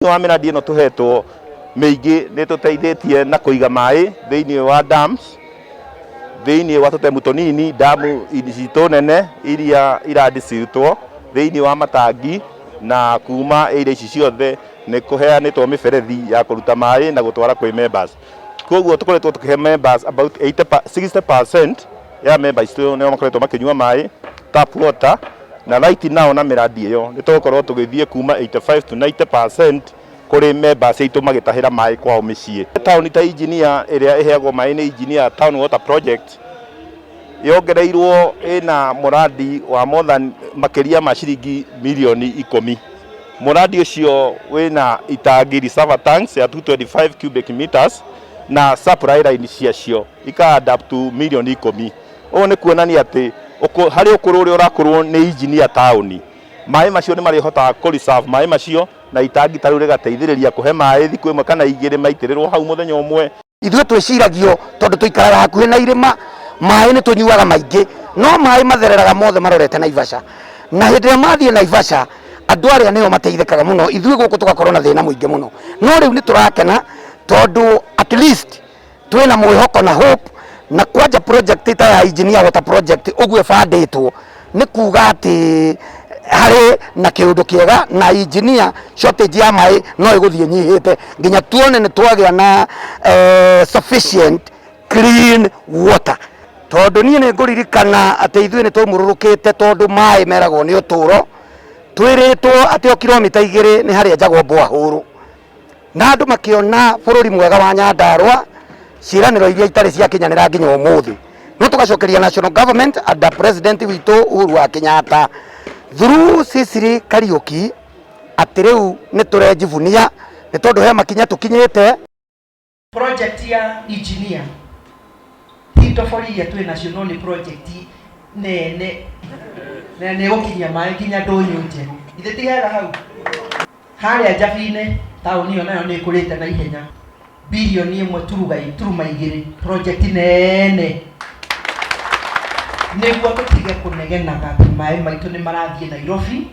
Wa mĩradi ĩno tũhetwo mĩingĩ nĩ tũteithĩtie na kũiga maĩ thĩinĩ wa dams, thĩinĩ wa tũtemu tũnini, damu citũ nene iria iradistributwo thĩinĩ wa matangi, na kuma area ici ciothe nĩ kũheanĩtwo mĩberethi ya kũruta maĩ na gũtwara kwĩ members. Koguo tũkoretwo tũkĩhe members about 80, 60% ya members itũ nĩo makoretwo makĩnyua maĩ tap water, na right now na mĩradi ĩyo nĩ tũgũkorwo tũgĩthiĩ kuma 85 to 90% kũrĩ members aitũ magĩtahĩra maĩ kwao mĩciĩ. Taũni ta Engineer ĩrĩa ĩheagwo maĩ nĩ Engineer Town Water Project yongereirwo ĩna mũradi wa more than makĩria ma ciringi mirioni 10. Mũradi ũcio wĩna itangi, reservoir tanks ya 225 cubic meters na supply line ciacio ika add up to mirioni 10. Ũũ nĩ kuonania atĩ harĩ ũkũrũ ũrĩa ũrakũrwo nĩ engineer taũni, maĩ macio nĩ marĩhotaga kũ reserve maĩ macio, na itangi ta rĩu rĩgateithĩrĩria kũhe maĩ thikũ ĩmwe kana igĩrĩ maitĩrĩrwo hau mũthenya ũmwe. Ithuĩ twĩciragio tondũ tũikaraga hakuhĩ na irĩma, maĩ nĩ tũnyuaga maingĩ, no maĩ mathereraga mothe marorete Naivasha, na hĩndĩ ĩrĩa mathiĩ Naivasha, andũ arĩa nĩo mateithĩkaga mũno, ithuĩ gũkũ tũgakorwo na thĩna mũingĩ mũno. No rĩu nĩ tũrakena tondũ at least twĩna mwĩhoko na hope, na kwanja project ta ya Engineer Water Project ũguo ĩbandĩtwo nĩ kuga atĩ harĩ na kĩũndũ kĩega, na engineer shortage ya maĩ no ĩgũthiĩ nyihĩte nginya tuone nĩ twagĩa na sufficient clean water, tondũ niĩ nĩ ngũririkana atĩ ithuĩ nĩ twaumũrũrũkĩte tondũ maĩ meragwo nĩ ũtũro. Twĩrĩtwo atĩ o kilomita 2 nĩ harĩa njagwo borehole, na andũ makĩona bũrũri mwega wa Nyandarũa, ciĩranĩro iria itarĩ ciakinyanĩra nginya ũmũthĩ. No tũgacokeria national government under president witũ Uhuru wa Kenyatta through Sicily Kariuki atĩ rĩu nĩ tũrejivunia nĩ tondũ he makinya tũkinyĩte. Project ya engineer ti ndobori iria twĩ nacio, no nĩ project nene na nĩ ĩgũkinyia maĩ nginya ndũnyũ njerũ. Ithe ti hega hau harĩa Njabi-inĩ? Taũni ĩyo nayo nĩ ĩkũrĩte na ihenya, bilioni 1 turuma 2, project nene nĩguo tũtige kũnegenaga atĩ maĩ maitũ nĩ marathiĩ Nairobi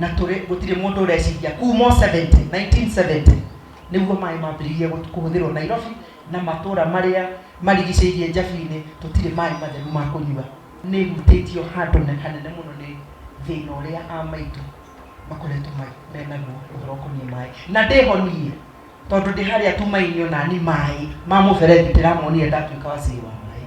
na tũrĩ gũtirĩ mũndũ ũreciria kuma 70 1970 nĩguo maĩ mambĩrĩirie kũhũthĩrwo Nairobi na matũra marĩa marigicĩirie Njabi-inĩ, tũtirĩ maĩ matheru ma kũnyua. Nĩ ĩhutĩtio handũ hanene mũno nĩ thĩna ũrĩa a maitũ makoretwo menaguo ũhoro ũkoniĩ maĩ, na ndĩho niĩ tondũ ndĩ harĩa Tumaini, ona ni maĩ ma mũberethi ndĩramonire ndatuĩka waziri wa maĩ.